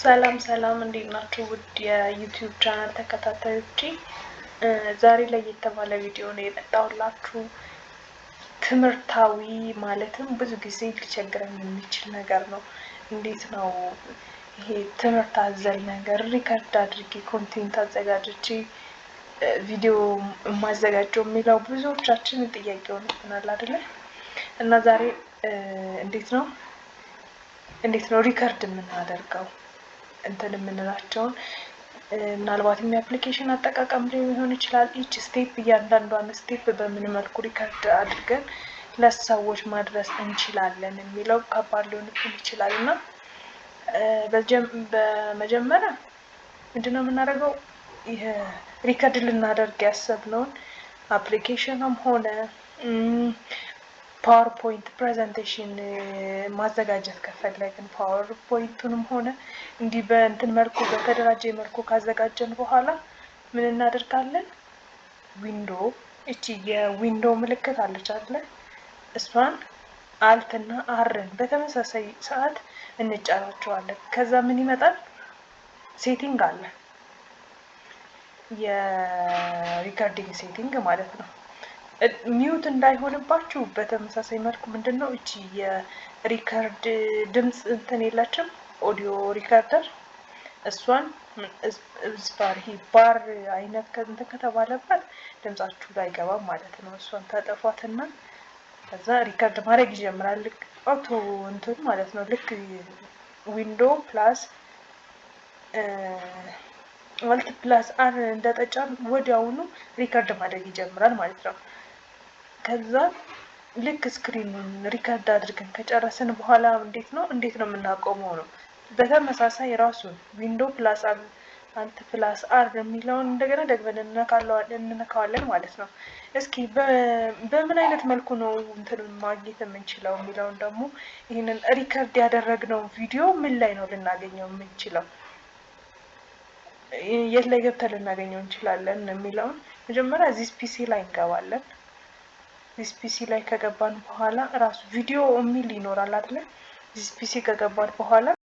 ሰላም ሰላም፣ እንዴት ናችሁ? ውድ የ YouTube channel ተከታታዮቼ፣ ዛሬ ለየት ባለ ቪዲዮ ነው የመጣሁላችሁ። ትምህርታዊ፣ ማለትም ብዙ ጊዜ ሊቸግረን የሚችል ነገር ነው። እንዴት ነው ይሄ ትምህርት አዘል ነገር record አድርጌ፣ content አዘጋጅቼ ቪዲዮ የማዘጋጀው የሚለው ብዙዎቻችን ጥያቄ ሆኖብናል አይደለ? እና ዛሬ እንዴት ነው record የምናደርገው፣ እንትን የምንላቸውን፣ ምናልባትም የ application አጠቃቀም ሊሆን ይችላል። Each step፣ እያንዳንዷን step በምን መልኩ record አድርገን ለሰዎች ማድረስ እንችላለን የሚለው ከባድ ሊሆንብን ይችላል። እና በመጀመሪያ ምንድነው የምናደርገው? ይህ record ልናደርግ ያሰብነውን application ም ሆነ PowerPoint presentation ማዘጋጀት ከፈለግን PowerPoint ኡንም ሆነ እንዲህ በእንትን መልኩ፣ በተደራጀ መልኩ ካዘጋጀን በኋላ ምን እናደርጋለን? Window፣ እቺ የ window ምልክት አለች አይደለ? እሷን Alt እና R ን በተመሳሳይ ሰዓት እንጫናቸዋለን። ከዛ ምን ይመጣል? Setting አለ፣ የ recording setting ማለት ነው። Mute እንዳይሆንባችሁ በተመሳሳይ መልኩ ምንድን ነው፣ እቺ የ record ድምፅ እንትን የላችም፣ audio recorder፣ እሷን ባር፣ ይሄ ባር አይነት እንትን ከተባለባት ድምጻችሁ ላይ አይገባም ማለት ነው። እሷን ታጠፏትና ከዛ record ማድረግ ይጀምራል። ልክ auto እንትን ማለት ነው። ልክ window plus Alt plus R እንደተጫን ወዲያውኑ record ማድረግ ይጀምራል ማለት ነው። ከዛ ልክ screen ኑን record አድርገን ከጨረስን በኋላ እንዴት ነው የምናቆመው ነው። በተመሳሳይ ራሱን window plus Alt plus R የሚለውን እንደገና ደግመን እንነካዋለን ማለት ነው። እስኪ በምን አይነት መልኩ ነው እንትኑን ማግኘት የምንችለው የሚለውን ደግሞ፣ ይህንን record ያደረግነው ቪዲዮ ምን ላይ ነው ልናገኘው የምንችለው፣ የት ላይ ገብተን ልናገኘው እንችላለን የሚለውን፣ መጀመሪያ This PC ላይ እንገባለን። This PC ላይ ከገባን በኋላ ራሱ ቪዲዮ የሚል ይኖራል አይደለ? This PC ከገባን በኋላ